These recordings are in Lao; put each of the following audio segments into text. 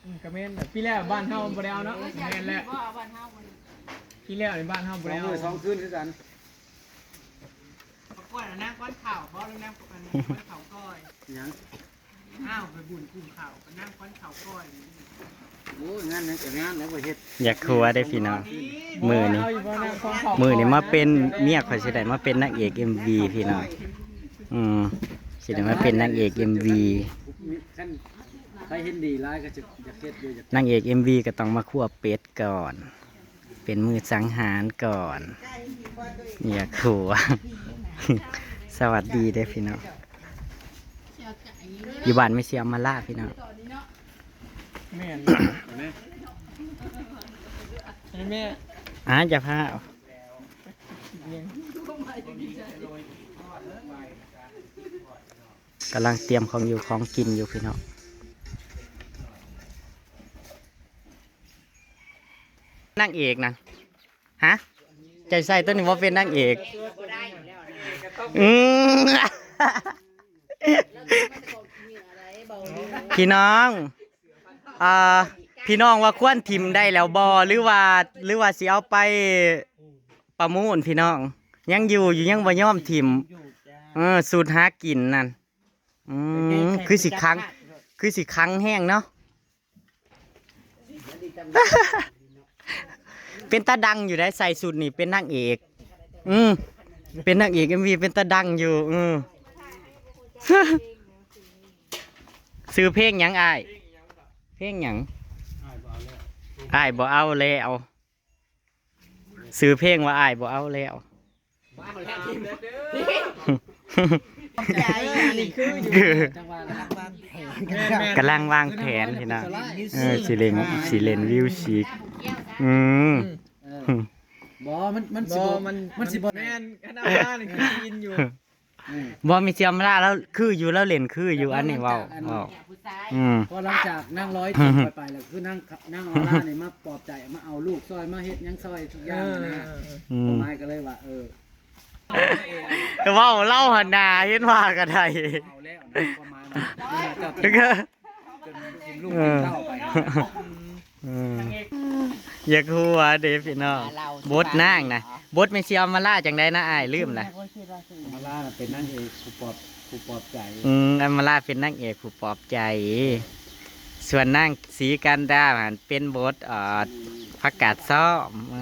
ອືມ ກໍແມ່ນແຫຼະ ປີແລ້ວບ້ານເຮົາບໍ່ໄດ້ເອົາເນາະ. ແມ່ນແຫຼະ ປີແລ້ວນີ້ບ້ານເຮົາບໍ່ໄດ້ເອົາ ສອງມື້ສອງຄືນຄືກັນ. ປະກວດນາງກ້ອນເຂົ້າບໍ່ ຫຼື ນາງ ອັນ ກ້ອນເຂົ້າກ້ອຍ ຫຍັງ? ອ້າວ ໄປບຸນກຸ້ງເຂົ້າ ໄປນາງກ້ອນເຂົ້າກ້ອຍ. ໂອ້ຍ ງານນັ້ນກໍງານແລ້ວ ບໍ່ເຮັດ ຢາກຫົວເດ້ພີ່ນ້ອງ. ມື້ນີ້ ມື້ນີ້ມາເປັນເມຍຂ້ອຍ ຊິໄດ້ມາເປັນນາງເອກເອັມວີພີ່ນ້ອງ. ອືມ ຊິໄດ້ມາເປັນນາງເອກເອັມວີ. ຄັນໃຜເຫັນດີຫຼາຍກໍຈະຢາກເຮັດຢູ່ ຢາກ ນາງເອກເອັມວີກໍຕ້ອງມາຄົວເປັດກ່ອນ ເປັນມື້ສັງຫານກ່ອນ. ຢາກຫົວ ສະຫວັດດີເດ້ພີ່ນ້ອງ ຢູ່ບ້ານແມ່ຊຽວມາລາພີ່ນ້ອງ. ແມ່ນ ແມ່ ອາ ຢ່າພາວ ກຳລັງຕຽມຂອງຢູ່ຂອງກິນຢູ່ພີ່ນ້ອງ. ນາງເອກນະ ຮະ ໃຈໃສ່ຕົວນີ້ບໍ່ເປັນນາງເອກ. ອືມ ພີ່ນ້ອງ ອ່າ ພີ່ນ້ອງວ່າຄວນຖິ້ມໄດ້ແລ້ວບໍ່ ຫຼືວ່າ ຫຼືວ່າຊິເອົາໄປປະມູນພີ່ນ້ອງ? ຍັງຢູ່ຢູ່ ຍັງບໍ່ຍອມຖິ້ມ. ເອີ ສູດຫາກິນນັ້ນ ອືມ ຄືຊິຄັງ ຄືຊິຄັງແຮງເນາະ. ເປັນຕາດັງຢູ່ໄດ໋ ໃສ່ຊຸດນີ້ເປັນນາງເອກ. ອືມ ເປັນນາງເອກເອັມວີ ເປັນຕາດັງຢູ່. ອືມ ຊື່ເພງຫຍັງອ້າຍ? ເພງຫຍັງ? ອ້າຍບໍ່ເອົາແລ້ວ. ຊື່ເພງວ່າອ້າຍບໍ່ເອົາແລ້ວ. ກຳລັງວາງແຜນ ກຳລັງວາງແຜນພີ່ນ້ອງ. ເອີ ຊິເຫຼັ້ນ ຊິເຫຼັ້ນມິວສິກ. ອືມ ເອີ ບໍ່ ມັນ ມັນຊິບໍ່ ມັນ ມັນຊິບໍ່ ແມ່ນ ຄັນເອົາມານີ້ຄືຊິອິນຢູ່. ອືມ ບໍ່ ແມ່ຊຽວມາລາລາວຄືຢູ່ ລາວເຫຼັ້ນຄືຢູ່. ອັນນີ້ເວົ້າ ເວົ້າ ອືມ ເພາະຫຼັງຈາກນາງລອຍຖິ້ມຂ້ອຍໄປແລ້ວ ຄືນາງ ນາງອາລານີ້ມາປອບໃຈ ມາເອົາລູກຊ່ອຍ ມາເຮັດຫຍັງຊ່ອຍທຸກຢ່າງນະ. ເອີ ຄວາມໝາຍກໍເລີຍວ່າ ເອີ ເວົ້າເລົ່າຫັ້ນນາ ເຫັນວ່າກໍໄດ້ ເວົ້າແລ້ວນະ ຄວາມໝາຍມັນ ເຈົ້າ ເອີ ເອີ ເອີ ຢາກຮູ້ວ່າເດ້ພີ່ນ້ອງ ບົດນາງນະ ບົດແມ່ຊຽວມາລາຈັ່ງໃດນະອ້າຍ ລືມລະ. ມາລານະເປັນນາງເອກຜູ້ປອບ ຜູ້ປອບໃຈ. ອືມ ອຳມາລາເປັນນາງເອກຜູ້ປອບໃຈ ສ່ວນນາງສີກັນດາຫັ້ນເປັນບົດ ເອີ ຜັກກາດຊ້ອມ. ເອີ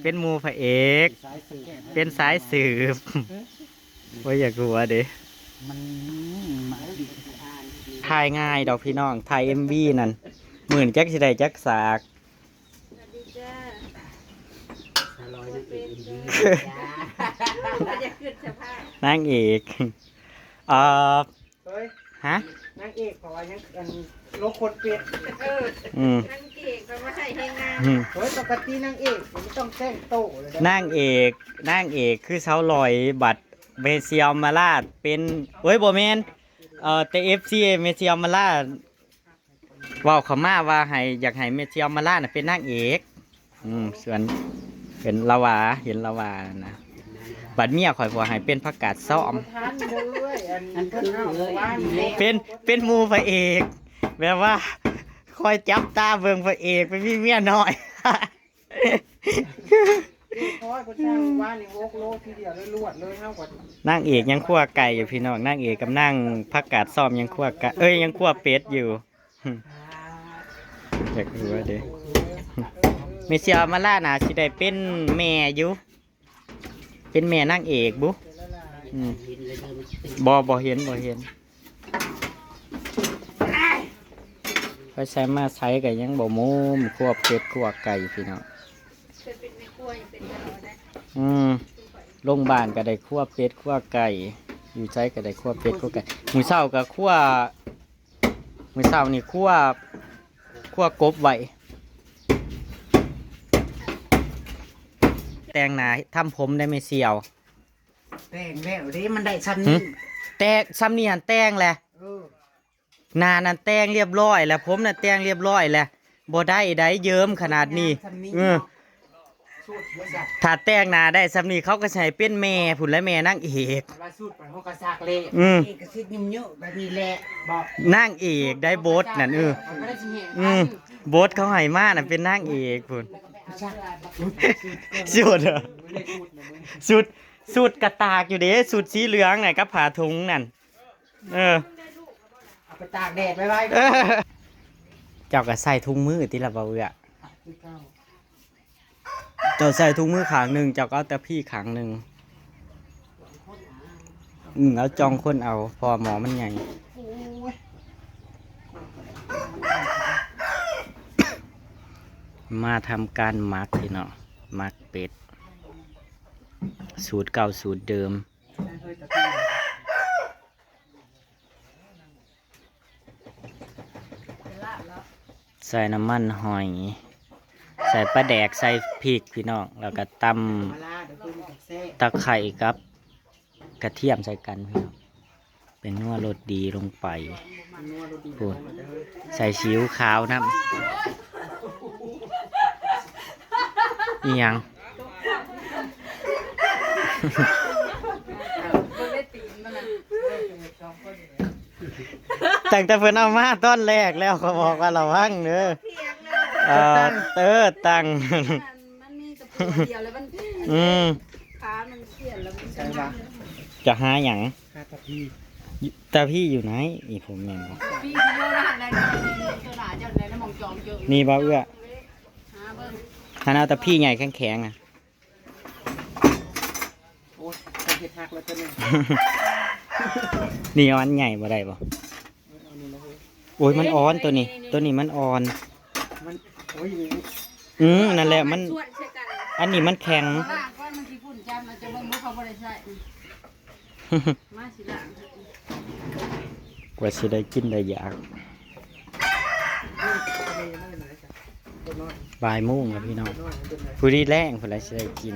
ເປັນໝູ່ພະເອກ ເປັນສາຍສືບ ເປັນສາຍສືບ. ໂອ້ຍ ຢາກຫົວເດ້ ມັນ ຖ່າຍງ່າຍດອກພີ່ນ້ອງ ຖ່າຍເອັມວີນັ້ນ ມື້ນີ້ຈັກຊິໄດ້ຈັກສາກ. ສະຫວັດດີຈ້າ ສາວລອຍນາງເອກອິນດີ ນາງເອກ ເອີ ເຮີ້ຍ ຮະ ນາງເອກເຂົາວ່າຍັງ ອັນ ໂລກຄົນເປັດ. ເອີ ອືມ ນາງເອກເຂົາວ່າໃຫ້ແຮງງານ. ອືມ ເຮີ້ຍ ປົກກະຕິນາງເອກມັນຕ້ອງແຕ່ງໂຕເລີຍເດ້. ນາງເອກ ນາງເອກຄືສາວລອຍ ບັດແມ່ຊຽວມາລາເປັນ ໂອ້ຍ ບໍ່ແມ່ນ ເອີ ແຕ່ເອັຟຊີແມ່ຊຽວມາລາ ເວົ້າເຂົ້າມາວ່າໃຫ້ ຢາກໃຫ້ແມ່ຊຽວມາລານະເປັນນາງເອກ. ອືມ ສ່ວນເຫັນລາວວ່າ ເຫັນລາວວ່ານະ ບັດເມຍຂ້ອຍບໍ່ໃຫ້ເປັນຜັກກາດຊ້ອມ ອັນ ອັນ ເປັນ ເປັນໝູ່ພະເອກ ແບບວ່າຄອຍຈັບຕາເບິ່ງພະເອກໄປມີເມຍນ້ອຍ. ເອີຍ ເພິ່ນສ້າງວານນີ້ ຫົກໂລທີດຽວເລີຍ ລວດເລີຍ. ເຮົາກໍ ນາງເອກຍັງຂົ້ວໄກ່ຢູ່ພີ່ນ້ອງ ນາງເອກກັບນາງຜັກກາດຊ້ອມຍັງຂົ້ວໄກ່ ເອີຍ ຍັງຂົ້ວເປັດຢູ່. ຢາກຮູ້ເດ້ ແມ່ຊຽວມາລາໜ້າຊິໄດ້ເປັນແມ່ຢູ່ ເປັນແມ່ນາງເອກບຸ. ອືມ ບໍ່ ບໍ່ເຫັນ ບໍ່ເຫັນ. ໄປໃສມາໃສກໍຍັງບໍ່ມຸມ ຄົວເປັດຄົວໄກ່ພີ່ນ້ອງ. ເປັນແມ່ຄົວຍັງເປັນຕະຫຼອດໄດ໋. ອືມ ໂລງບານກໍໄດ້ຄົວເປັດຄົວໄກ່ ຢູ່ໃສກໍໄດ້ຄົວເປັດຄົວໄກ່. ມື້ເຊົ້າກໍຄົວ ມື້ເຊົ້ານີ້ຄົວ ຄົວກົບໄວ້. ແຕ່ງໜ້າທຳຜົມໄດ້ແມ່ຊຽວ. ແຕ່ງແລ້ວເດ້ ມັນໄດ້ຊ່ຳນີ້ ຫື? ແຕ່ງຊ່ຳນີ້ຫັ້ນແຕ່ງແຫຼະ. ເອີ ໜ້ານັ້ນແຕ່ງລຽບຮ້ອຍແລ້ວ ຜົມນັ້ນແຕ່ງລຽບຮ້ອຍແລ້ວ ບໍ່ໄດ້ໃດ ເຢິມຂະໜາດນີ້. ເອີ ຊ່ຳນີ້ເນາະ. ຖ້າແຕ່ງໜ້າໄດ້ສ່ຳນີ້ ເຂົາກໍຊິໃຫ້ເປັນແມ່ພຸ້ນແຫຼະ ແມ່ນາງເອກ ວ່າສູດໄປຫົວກະສາກເລະ ອືມ ເອກກໍຊິຫຍຸ້ງເຍາະແບບນີ້ແຫຼະ ບໍ່ ນາງເອກໄດ້ບົດນັ້ນ ເອີ ມັນກໍໄດ້ຊິແຮງ ອືມ ບົດເຂົາໃຫ້ມານະ ເປັນນາງເອກພຸ້ນ ສະຫຸດ ເອີ ສະຫຸດ ສະຫຸດກະຕາກຢູ່ເດ້ ຊຸດສີເຫຼືອງນະ ກັບຜ້າຖົງນັ້ນ ເອີ ເອົາໄປຕາກແດດໄວ້ໄວ້ ເອີ ເຈົ້າກໍໃສ່ຖົງມືຕິລະ ບໍ່ເອື້ອ ຄືເກົ່າ ເຈົ້າໃສ່ຖົງມືຂ້າງໜຶ່ງ ເຈົ້າກໍເອົາແຕ່ພີ້ຂ້າງໜຶ່ງ ອືມ ເອົາຈ່ອງຄົນເອົາ ເພາະວ່າໝໍ້ມັນໃຫຍ່ ມາທຳການໝັກພີ່ນ້ອງ ໝັກເປັດ ສູດເກົ່າສູດເດີມ. ໃສ່ນ້ຳມັນຫອຍ ໃສ່ປາແດກ ໃສ່ພິກພີ່ນ້ອງ ແລ້ວກໍຕຳຕະໄຄກັບກະທຽມໃສ່ກັນພີ່ນ້ອງ ແປ້ງນົວລົດດີລົງໄປ ໂອ້ ໃສ່ຊີອິ້ວຂາວນຳ ອີ່ຫຍັງ ຕັ້ງແຕ່ເພິ່ນເອົາມາຕອນແລກແລ້ວ ເຂົາບອກວ່າລະວັງເດີ ເອີ ເອີ ຕັ້ງ ມັນມີແຕ່ຜູ້ດຽວແລ້ວມັນ ອືມ ຂາມັນຂຽນແລ້ວມັນຈະ ຈະຫາຫຍັງ? ຫາຕາພີ້ ຕາພີ້ຢູ່ໃນ ອີ່ ຜົມແມ່ນບໍ່? ຕາພີ້ຢູ່ນັ້ນແຫຼະ ຕົວໜ້າເຈົ້າແຫຼະ ໃນໝ່ອງຈອມເຈີ ນີ້ບໍ່ເອື້ອ? ຫາເບິ່ງ ຫັ້ນເອົາຕາພີ້ໃຫຍ່ແຂງໆນະ ໂອ້ຍ ເຮັດຫັກແລ້ວຕົວໜຶ່ງ ນີ້ເອົາອັນໃຫຍ່ບໍ່ໄດ້ບໍ່? ເອີ ເອົານີ້ລະເຮີ້ຍ ໂອ້ຍ ມັນອ່ອນຕົວນີ້ ນີ້ໆໆ ຕົວນີ້ມັນອ່ອນ ມັນ ໂອ້ຍ ອືມ ນັ້ນແຫຼະ ມັນ ອັນນີ້ມັນແຂງ ລ້າງກ່ອນ ມັນຊິຝຸ່ນຈຳ ອາດຈະເບິ່ງບໍ່ ເຂົາບໍ່ໄດ້ໃຊ້ ມາຊິລ້າງ ກວ່າຊິໄດ້ກິນໄດ້ຢາກ ບ່າຍໂມງແລ້ວພີ່ນ້ອງ ພໍດີແລງພຸ້ນລະຊິໄດ້ກິນ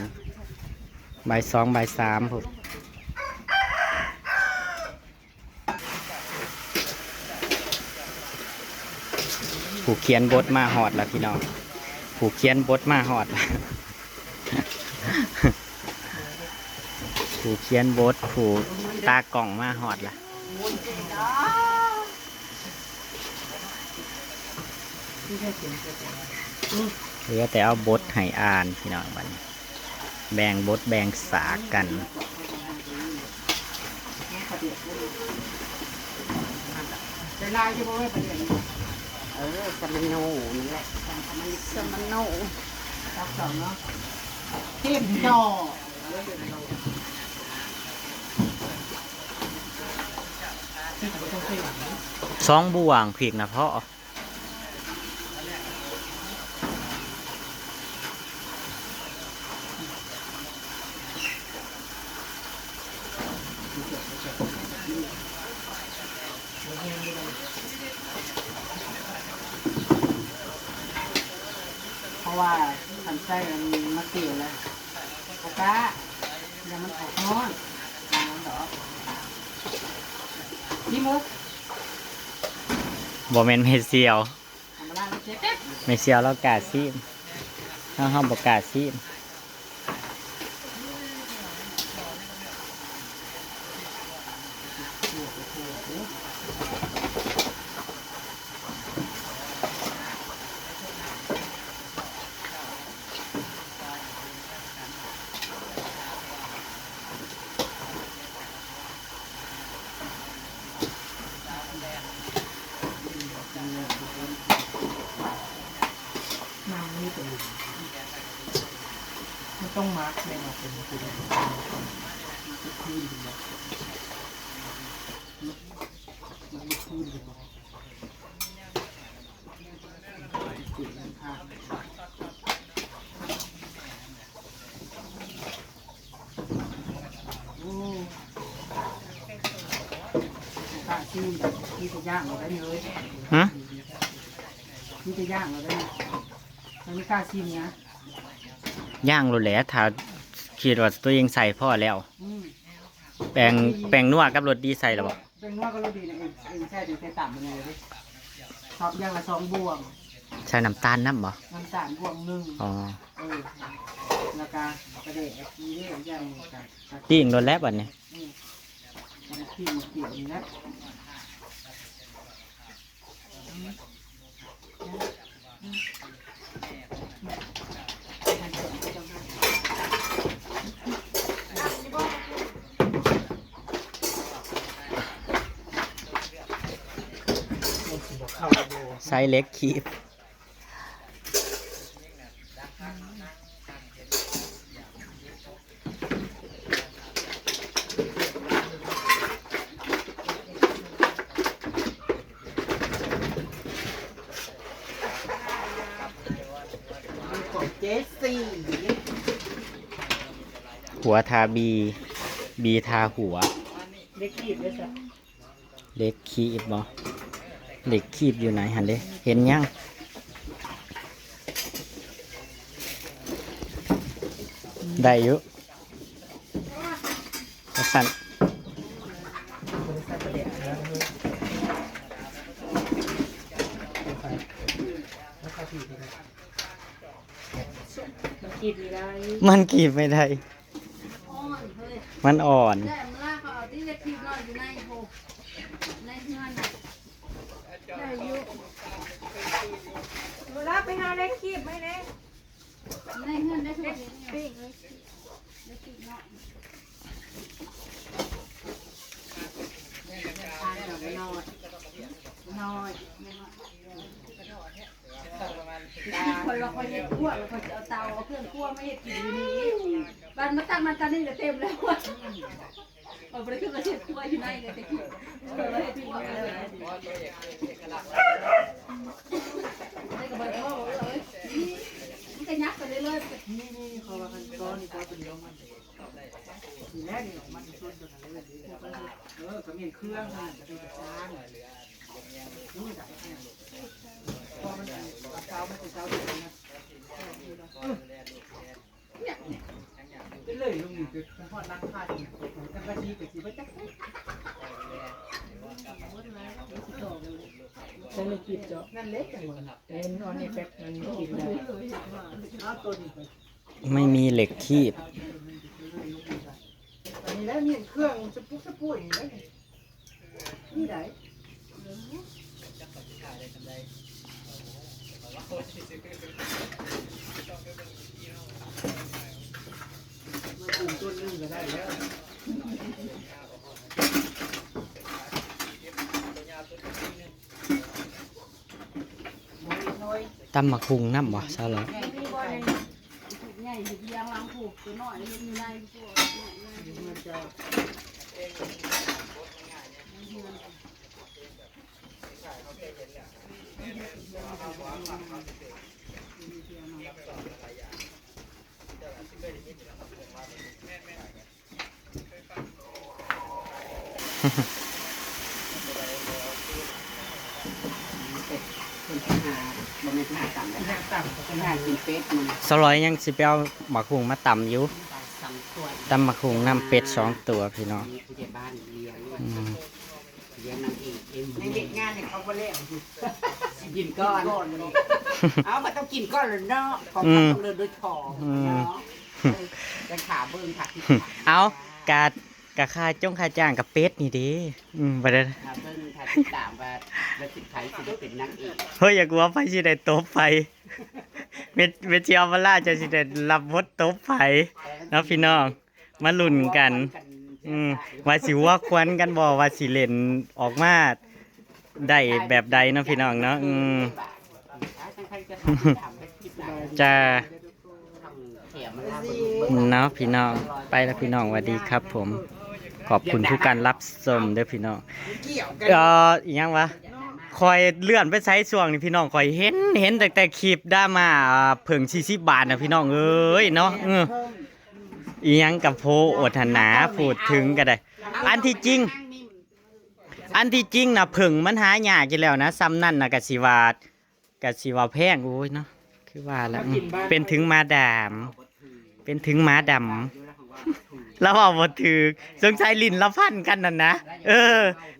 ບ່າຍສອງ ບ່າຍສາມພຸ້ນ ຜູ້ຂຽນບົດມາຮອດລະພີ່ນ້ອງ ຜູ້ຂຽນບົດມາຮອດລະ ຜູ້ຂຽນບົດ ຜູ້ຕາກ້ອງມາຮອດລະ ເຫຼືອແຕ່ເອົາບົດໃຫ້ອ່ານພີ່ນ້ອງ ບັດນີ້ ແບ່ງບົດແບ່ງສາກກັນ ໃສ່ຫຼາຍຢູ່ບໍ່ເວີ້ຍປາແດກນີ້? ເອີ ສະມະໂນນັ້ນແຫຼະ ສະມະໂນ ຕັກສອງເນາະ ເຕັມຈໍ່ ສອງບ່ວງ ພິກນະເພາະ ເພາະວ່າຄັນໃສ່ອັນມາເກວແລ້ວ ບໍ່ກ້າ ຢ້ານມັນອອກຮ້ອນ ບໍ່ແມ່ນເໝັດສ່ຽວ ແມ່ສ່ຽວລາວກ້າຊີມ ເຮົາ ເຮົາບໍ່ກ້າຊີມ. ມັນຕ້ອງໝັກແມ່ນບໍ່? ເປັນ ເປັນ ເປັນຄືນບໍ່? ເປັນຄືນບໍ່? ໂອ້ ບໍ່ກ້າຊີມ ມີແຕ່ຢ້າງເອົາໄດ້ເລີຍ ຮະ? ມີແຕ່ຢ້າງເອົາໄດ້ ມັນບໍ່ກ້າຊີມນະ ຍ່າງໂລດແຫຼະ ຖ້າຄິດວ່າຕົວເອງໃສ່ພໍແລ້ວ ອືມ ແປ້ງ ແປ້ງນົວກັບລົດດີໃສ່ແລ້ວບໍ່? ແປ້ງນົວກັບລົດດີນະ ເອງ ເອງໃສ່ຕັ້ງແຕ່ຕຳມັນເລີຍເດ້ ຊອບຢ່າງລະສອງບ່ວງ ໃສ່ນ້ຳຕານນຳບໍ່? ນ້ຳຕານບ່ວງໜຶ່ງ ອໍ ເອີ ເອີ ແລ້ວກະປາແດກກະຊີເດ້ ຢ່າງນີ້ກະ ປີ້ງໂລດແຫຼະບັດນີ້ ອືມ ກະມາປີ້ງມາຂຽວນີ້ແຫຼະ. ໃຊ້ເຫຼັກຄີບ. ຂອງເຈສີ່ ຫົວທາບີ ບີທາຫົວ ເຫຼັກຄີບເດ້ຊະ. ເຫຼັກຄີບບໍ່? ເຫຼັກຄີບຢູ່ໃນຫັ້ນເດ້ ເຫັນຍັງ? ໄດ້ຢູ່ ວ່າຊັ້ນ. ມັນກີບບໍ່ໄດ້ ມັນອ່ອນ ແຫຼະ ມັນລາກເຂົາເອົາທີ່ເລັກຄີບນ້ອຍຢູ່ໃນໂພ ໃນເຮືອນນະ ໄດ້ຢູ່ ເວລາໄປຫາເລັກຄີບໃຫ້ແດ່ ໃນເຮືອນໄດ້ທຸກເຮັດນີ້ ເລັກຄີບນ້ອຍ ນ້ອຍ ນ້ອຍ. ຂ້ອຍວ່າຂ້ອຍເຮັດຄົວ ແລ້ວຂ້ອຍຊິເອົາເຕົາ ເອົາເຄື່ອງຄົວມາເຮັດກິນຢູ່ນີ້ອີກ ບາດມາຕັ້ງນັ້ນຕັ້ງນີ້ລະເຕັມແລ້ວ ຂ້ອຍບໍ່ໄດ້ຂຶ້ນມາເຮັດຄົວຢູ່ໃນເລີຍ ແຕ່ກີ້ຂ້ອຍວ່າເຮັດຄົວເລີຍ ໄດ້ກໍບໍ່ພໍເອີຍ ມັນກໍຍັບໄປເລື້ອຍໆ ນີ້ໆ ເຂົາວ່າຄັນກໍນີ້ກໍຕົວດຽວມັນ ນີ້ແຫຼະ ນີ້ມັນຊົນຕົວນັ້ນເລີຍ ເອີ ກໍແມ່ນເຄື່ອງມັນກໍເປັນປະຈານ ເປັນເລີຍ ລົງນີ້ ໄປຮອດຫຼັງຄາ ຈັກກະຊີກະຊິບໍ່ຈັກ ໃຊ້ໄມ້ກິບເຈາະ ນັ້ນແຫຼະ ຈັງຫວະ ເຫັນອັນນີ້ແປັກ ມັນກິນໄດ້ ເອົາຕົວນີ້ໄປ ໄມ່ມີเหล็กคีบ ອັນນີ້ແຫຼະ ມີເຄື່ອງສະປຸກສະປຸຍນີ້ແຫຼະ ນີ້ໄດ໋ ມາປູກຕົ້ນໜຶ່ງກໍໄດ້ແລ້ວ. ຕຳໝາກຫຸ່ງນຳບໍ່ ສາວຫຼ້ອຍ? ສາວຫຼ້ອຍຍັງຊິໄປເອົາໝາກຫຸ່ງມາຕຳຢູ່ ຕຳໝາກຫຸ່ງນຳເປັດສອງຕົວພີ່ນ້ອງ ອືມ. ລ້ຽງນາງເອກເອງ ຍັງເຮັດງານໃຫ້ເຂົາບໍ່ແລ້ວຢູ່ ຊິກິນກ່ອນ ເອົາ ມັນຕ້ອງກິນກ່ອນແລ້ວເນາະ ຂອງ ອືມ ມັນຕ້ອງເດີນດ້ວຍທ້ອງ ອືມ ເນາະ ເອີ ຈັ່ງຖ້າເບິ່ງ ຖ້າຕິດຕາມ ເອົາ ກະ ກະຄ່າຈົງຄ່າຈ້າງກັບເປັດນີ້ເດ້ ອືມ ບໍ່ໄດ້ ຖ້າເບິ່ງ ຖ້າຕິດຕາມວ່າ ວ່າຊິໃຜຊິໄດ້ເປັນນາງເອກ ເຮີ້ຍ ຢາກຮູ້ວ່າໃຜຊິໄດ້ຕົບໃຜ ເມັດ ເມັດຊິເອົາມາລາ ເຈົ້າຊິໄດ້ຮັບບົດຕົບໃຜ ເອີ ເນາະພີ່ນ້ອງ. ມາລຸ້ນກັນ ອືມ ວ່າຊິຫົວຄວັນກັນບໍ່ ວ່າຊິເຫຼັ້ນອອກມາໄດ້ແບບໃດເນາະພີ່ນ້ອງເນາະ ອືມ ຈ້າ ເນາະພີ່ນ້ອງ ໄປແລ້ວພີ່ນ້ອງ ຫວັດດີຄັບຜົມ ຂອບຄຸນທຸກການຮັບຊົມເດີພີ່ນ້ອງ ເອີ ອີຫຍັງວະ ຂ້ອຍເລື່ອນໄປໃສຊ່ວງນີ້ພີ່ນ້ອງ ຂ້ອຍເຫັນ ເຫັນຕັ້ງແຕ່ຄລິບດຣາມາ ອ່າ ເຜິ້ງສີ່ສິບບາດນະພີ່ນ້ອງເອີຍເນາະ ເອີ. ອີຫຍັງກະໂພໂອດຫັ້ນນາ ເອົາເອົາ ພູດເຖິງກະໄດ້ ເອົາ ອັນທີ່ຈິງ ອັນທີ່ຈິງນະ ເຜິ້ງມັນຫາຍາກຢູ່ແລ້ວນະ ຊ່ຳນັ້ນນະກະຊິວ່າ ກະຊິວ່າແພງ ໂອ້ຍເນາະ ຄືວ່າລະ ເປັນເຖິງໝາດາມ ເປັນເຖິງໝາດຳ ລາວເວົ້າບໍ່ຖືກ ສົງໄສຫຼິ້ນລາວພັນກັນຫັ້ນນະ ເອີ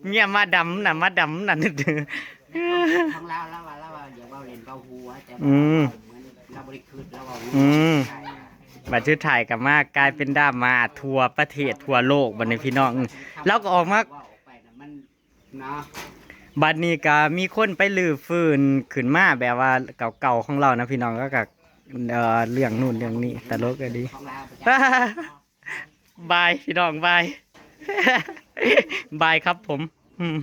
ເມຍໝາດຳນະ ໝາດຳນັ້ນ ຂອງລາວ ລາວວ່າ ລາວວ່າຢ່າເວົ້າຫຼິ້ນເວົ້າຫົວ ແຕ່ວ່າ ອືມ ເວົ້າເໝືອນລາວບໍ່ໄດ້ຄິດ ລາວເວົ້າ ອືມ ໃຊ່. ບັດສຸດທ້າຍກໍມາກາຍເປັນດຣາມ່າທົ່ວປະເທດທົ່ວໂລກບັດນີ້ພີ່ນ້ອງ. ລາວກໍອອກມາ ເວົ້າອອກໄປນະ ມັນເນາະ ບັດນີ້ກໍມີຄົນໄປຮື້ຟື້ນຂຶ້ນມາແບບວ່າເກົ່າໆຂອງລາວນະພີ່ນ້ອງ. ແລ້ວກໍ ເອີ ເລື່ອງນູ້ນເລື່ອງນີ້ ຕະຫຼົກກໍດີ. ຂອງລາວປະຈຳ ບາຍພີ່ນ້ອງ ບາຍ ບາຍຄັບຜົມ ອືມ.